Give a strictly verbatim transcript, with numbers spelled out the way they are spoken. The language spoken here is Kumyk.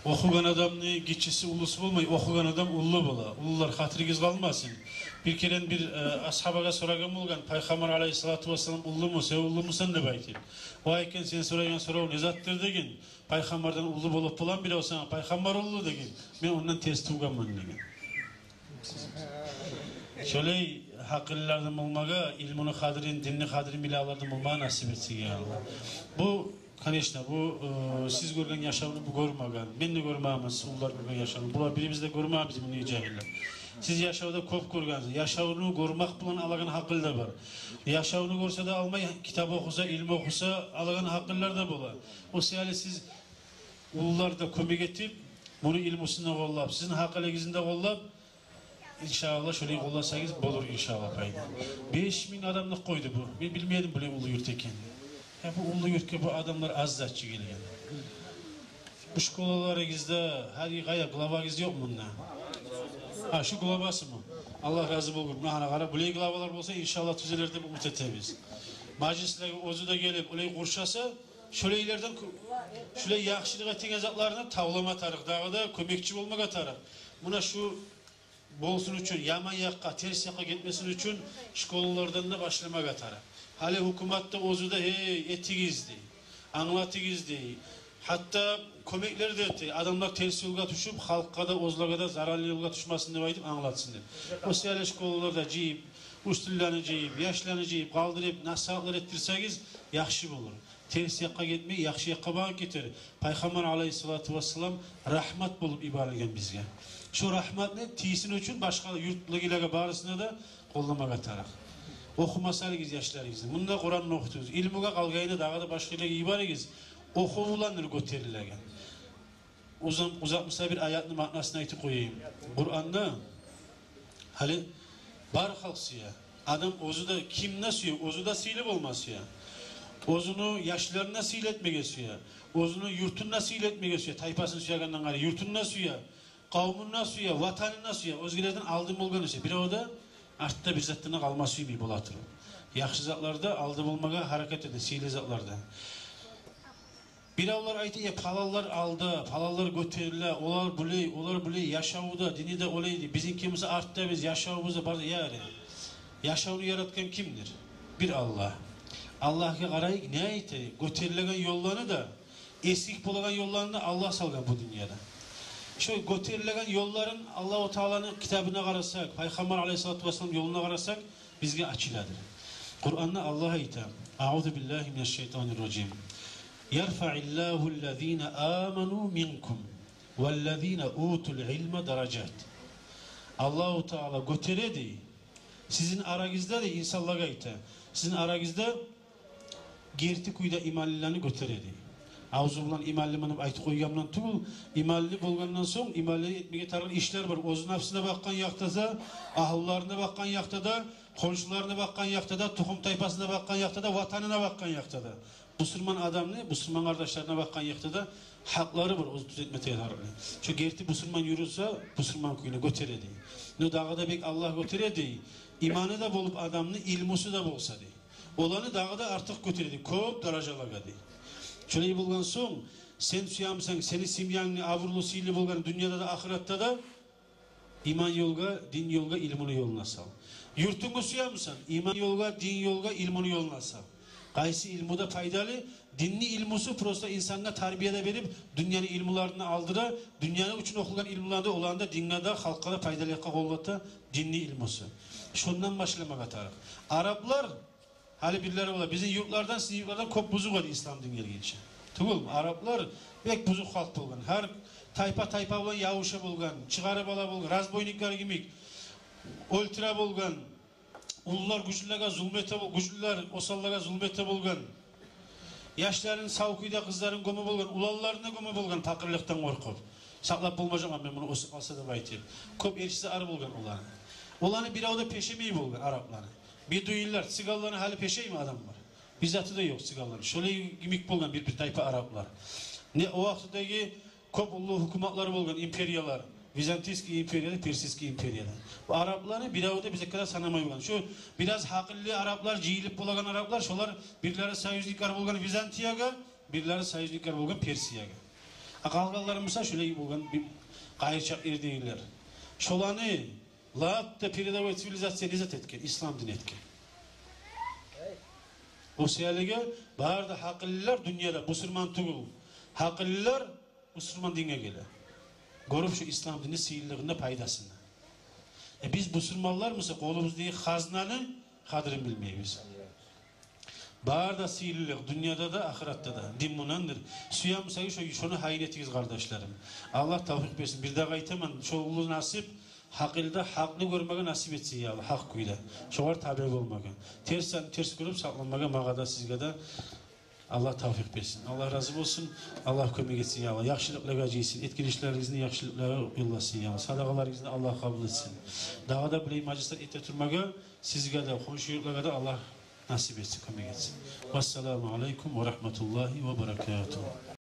Охугъан адамны гиччиси, уллусу болмай, охугъан адам уллу бола. Уллулар, хатиригиз къалмасын. Бир керен бир, э, асгьабагъа сорагъан болгъан: «Пайхаммар алайгьиссалату вассалам уллуму, сен уллумусан?» — деп айтып. «Вай экен, сен сорайгъан сорав не затдыр?» — деген. «Пайхаммардан уллу болуп боламы бирев сагъа? Пайхаммар уллу», — деген. «Мен ондан терс тувгъанман», — деген. Шолай гьакъыллылардан болмагъа, илмуну къадрин, динни къадрин билегенлерден болмагъа насип этсин, я Аллагь. Бу, конечно, бу, э, сиз гёрген яшавну бу гёрмеген. Мен де гёрмегенмен сиз уллулар гёрген яшавну. Булар бирибиз де гёрмегенбиз муну жагьиллер. Сиз яшавда кёп гёргенсиз. Яшавну гёрмек булан алагъан гьакъыл да бар. Яшавну гёрсе де алмай, китап охуса, илму охуса, алагъан гьакъыллар да бола. О саялы сиз уллулар да кёмек этип, муну илмусун да къоллап, сизин гьакъылыгъызны да къоллап, иншааллагь, шолай къолласагъыз, болур, иншааллагь, пайда. Беш минг адамлыкъ къойду бу. Мен билмедим булай уллу юрт экенин. Я, бу уллу юртгъа бу адамлар аз зат чы гелген. Бу школаларыгъызда, гьали къайда, главагъыз ёкъму мунда? Гьа, шу главасымы? Аллагь рази болгъур. Муна, гьана къара, булай главалар болса, иншааллагь, тюзелер деп умут этебиз. Мажлислеге оьзю де гелип, олай къуршаса, шолайлардан кё-, шолай яхшылыкъ этеген затларына тавлама тарыкъ, дагъы да кёмекчи болмагъа тарыкъ. Муна шу болсун учун, яман якъгъа, терс якъгъа гетмесин учун школалардан да башламагъа тарыкъ. Гьали гьукумат да оьзю де: «Гьей, этигиз», — дей, «англатыгъыз», — дей. Гьатта кёмеклер де эте, адамлар терс ёлгъа тюшюп, халкъгъа да, оьзлеге де зараллы ёлгъа тюшмесин деп айтып, англатсын деп. О саялы школаларда жыйып, учительлени жыйып, яшланы жыйып, къалдырып, насигьатлар этдирсегиз, яхшы болур. Терс якъгъа гетмей, яхшы якъгъа багъып гетер. Пайхаммар алайгьиссалату вассалам рагьмат болуп йиберилген бизге. Шо рагьматны тийсин учун башгъа юртлагъылагъа барысына да къолламагъа тарыкъ. Охумаса алыгъыз яшларыгъызны. Мунда Къуранны охутугъуз. Илмугъа къалгъанын дагъы да башгъа ерлеге йиберигиз. Охув буландыр гётерилеген. Узам-, узатмаса, бир аятны маънасын айтып къояйым. Къуранда гьали бар халкъ сюе. Адам оьзю де, ким не сюе, оьзю де сыйлы болма сюе. Оьзюню яшларын да сыйлы этмеге сюе. Оьзюню юртун да сыйлы этмеге сюе. Тайпасын сюегенден къайры, юртун да сюе. Къавмун да сюе, ватанын да сюе. Оьзгелерден алдын болгъанны сюе. Бирев де артда бир затдан да къалма сюймей бола туруп. Яхшы затларда алды болмагъа гьаракат эте, сыйлы затларда. Биревлер айта: «Э, паланлар алда, паланлар гётериле, олар булай, олар булай, яшаву да, дини де олай», — дей. Бизинки буса артда, биз яшавубуз да бар, яри. Яшавну яратгъан кимдир? Бир Аллагь. Аллагьгъа къарайыкъ, не айта? Гётерилеген ёлланы да, эсгик болагъан ёлланы да Аллагь салгъан бу дюньяда. Шо гётерилеген ёлларын Аллагьу Тааланы китабына къарасакъ, Пайхаммар алайгьиссалату вассалам ёлуна къарасакъ, бизге ачыладыр. Къуранда Аллагь айта: «Аузу биллагьи минашшайтанир ражим. Ярфаъиллагьу ллазина аману минкум валлазина утул илма даражат». Аллагьу Таала гётереди сизин арагъызда, дей, инсанлагъа айта, сизин арагъызда герти кюйде иманлыланы гётереди. Авзу булан иманлыман деп айтып къойгъан булан тюгюл, иманлы болгъандан сонг, иманлы этмеге тарыкъ ишлер бар. Оьзю напсына бакъгъан якъда да, агьлюлерине бакъгъан якъда да, хоншуларына бакъгъан якъда да, тухум-тайпасына бакъгъан якъда да, ватанына бакъгъан якъда да. Бусурман адамны, бусурман къардашларына бакъгъан якъда да гьакълары бар, оьзю тюзетме тарыкълы. Шо герти бусурман юрюсе, бусурман кюйде гётереди. Но дагъы да бек Аллагь гётереди, иманы да болуп адамны, илмусу да болса, дей. Оланы дагъы да артыкъ гётереди, кёп даражалагъа, дей. Шолай болгъан сонг, сен сюемисен сени семьянгны абурлу, сыйлы болгъанын дюньяда да, ахыратда да? Иман ёлгъа, дин ёлгъа, илмуну ёлуна сал. Юртунгну сюемисен? Иман ёлгъа, дин ёлгъа, илмуну ёлуна сал. Къайсы илму да пайдалы? Динни илмусу просто инсангъа тарбия да берип, дюньяны илмуларын да алдыра, дюньяны учун охулгъан илмуланы да, оланы да дингге де, халкъгъа да пайдалы якъгъа къоллата динни илмусу. Шондан башламагъа тарыкъ. Араплар, гьали бирлери бола, бизин юртлардан, сизин юртлардан кёп бузукъ эди ислам дин гелгинче. Тюгюлмю? Араплар бек бузукъ халкъ болгъан. Гьар тайпа тайпа булан ябуша болгъан, чыгъарып ала болгъан, разбойниклер йимик оьлтюре болгъан, уллулар гючлюлеге зулму эте бол-, гючлюлер осаллагъа зулму эте болгъан. Яшларын сав кюйде, къызларын гёме болгъан, уланларын да гёме болгъан, пакъырлыкъдан къоркъуп. Сакълап болмажакъман мен муну, оьсюп къалса деп айтып. Кёп эриши ар болгъан оланы. Оланы бирев де пешемей болгъан, арапланы. Бедуинлер, цыганланы гьали пешейми адамлар? Бир заты да ёкъ цыганланы. Шолай йимик болгъан бир-бир тайпа араплар. Не о вакътидеги кёп уллу гьукуматлар болгъан, империялар. Византийский империя да, Персидский империя да. Бу арапланы бирев де бизге къадар санамай болгъан. Шо бираз гьакъыллы араплар, жыйылып болагъан араплар, шолар бирлери союзниклер болгъан Византиягъа, бирлери союзниклер болгъан Персиягъа. А къалгъанлары буса шолай болгъан бир къайырчакъ ердегилер. Шоланы лап да передовой цивилизация не зат этген? Ислам дин этген. О саялыгъа бары да гьакъыллылар дюньяда, бусурман тюгюл гьакъыллылар бусурман динге геле. Гёрюп шо ислам динни сыйлылыгъын, пайдасын. Э, биз бусурманлар буса къолубуздагъы хазнаны къадирин билмейбиз. Бары да сыйлылыкъ дюньяда да, ахыратда да дин мунандыр. Сюе бусагъыз шо, шону гьайын этигиз, къардашларым. Аллагь тавфикъ берсин. Бирдагъы айтаман, шо уллу насип, гьакъылда гьакъны гёрмеге насип этсин, я Аллагь, гьакъ кюйде. Шогъар табе болмагъа. Терс затны терс гёрюп сакъламагъа магъа да, сизге де Аллагь тавфикъ берсин. Аллагь рази болсун. Аллагь кёмек этсин, я Аллагь. Яхшылыкълагъа жыйсын. Этген ишлеригизни яхшылыкълагъа ёлласын, я Аллагь. Садагъаларыгъызны Аллагь къабул этсин. Дагъы да булай мажлислер эте турмагъа сизге де, хоншу юртлагъа да Аллагь насип этсин, кёмек этсин. Вассаламу алейкум ва рагьматуллагьи ва баракатугь.